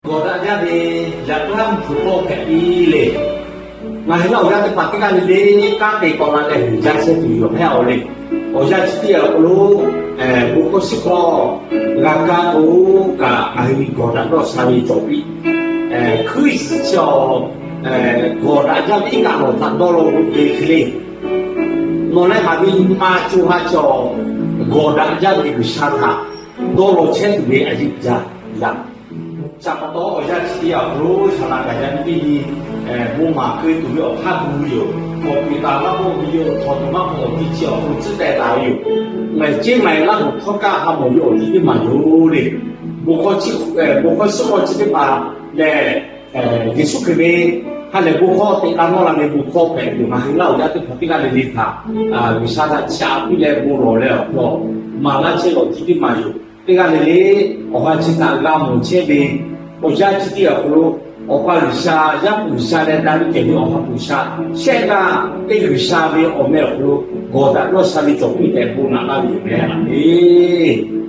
Gawˬ daꞈ jaˇ ve yaꞈ k'aˉ mvuhˇ hpu tawˇ hpehꞈ piˇ le. Ngaˬ hui laˇ awˬ yanˇ teˇ hpaˍ teˇ g'aˇ le le kanˉ te taw la leh huiˍ jaˇ chehˇ tuˬ yoˬ hehˉ awˬ le. Awˬ yanˇ chi teˇ awˬ hk'aw lo bon hkawˇ shiˉ hkawˇ g'a kaˇ k'o kaꞈ, ngaˬ hui gawˬ daꞈ dawˇ sha ve cawˬ piˇ. Hkuiˉ yiˍ chi awˬ gawˬ daꞈ jaˇ ve iˉ kaˆ lawˬ htaꞈ dawˇ law k'o te hk'e le. Nawˬ leh ngaˬ ve nyi ma co ha chi awˬ gawˬ daꞈ jaˇ ve G'uiˬsha htaꞈ dawˇ law chehˇ tuˬ ve a yeˇ jaˇ laˇ. Chi pa taw awˬ yanˇ chi teˇ yanˇ awˬ hk'aw lo saˍ laꞈ kaˍ yaꞈ nyi teˇ nyi bon maˍ keu tuˬ ve awˬ hk'aˇ gu ve yoˬ. K'awꞈ piˍ taˍ maˇ k'oˆ ve yoˬ. Htawnˍ tuˬ maˇ k'oˆ, awˬ ti chi awˬ hk'aw lo tcuhˉ teh taˍ ve yoˬ. Ngaˬ ceˇ maˬ laˇ k'o htawˇ kaˇ ha mawˬ ve awˬ ti teˇ maˬ yoˬ le. Bon hkawˇ shiˉ hkawˇ chi teˇ hpaˍ lehˬ, Yeˍsuˆ Hkriꞈ ve ha lehˬ bon hkawˇ teꞈ la nawˇ la ve bon hkawˇ hpehꞈ tuˬ, ngaˬ hui laˇ awˬ yanˇ teˇ hpaˍ teˇ g'aˇ le le htaꞈ G'uiˬsha htaꞈ chi aꞈ piˇ leh bon lawˬ leh awˬ hk'aw maˍ laˇ chehˇ ve awˬ ti teˇ maˬ yoˬ. Teˇ g'aˇ le le awˬ ha chi htaꞈ g'a mawˬ chehˇ ve, awˬ yanˇ chi teˇ yanˇ awˬ hk'aw lo Awˬ pa G'uiˬsha, Yaˇ hpu G'uiˬsha leh daꞈ ve kehˬ ve Awˬ ha hpu G'uiˬsha shehˆ g'aˇ teˇ G'uiˬsha ve awˬ meh awˬ hk'aw lo gawˬ daꞈ dawˇ sha ve cawˬ piˇ tehꞈ bon naꞈ laˇ ve yoˬ mehˍ le.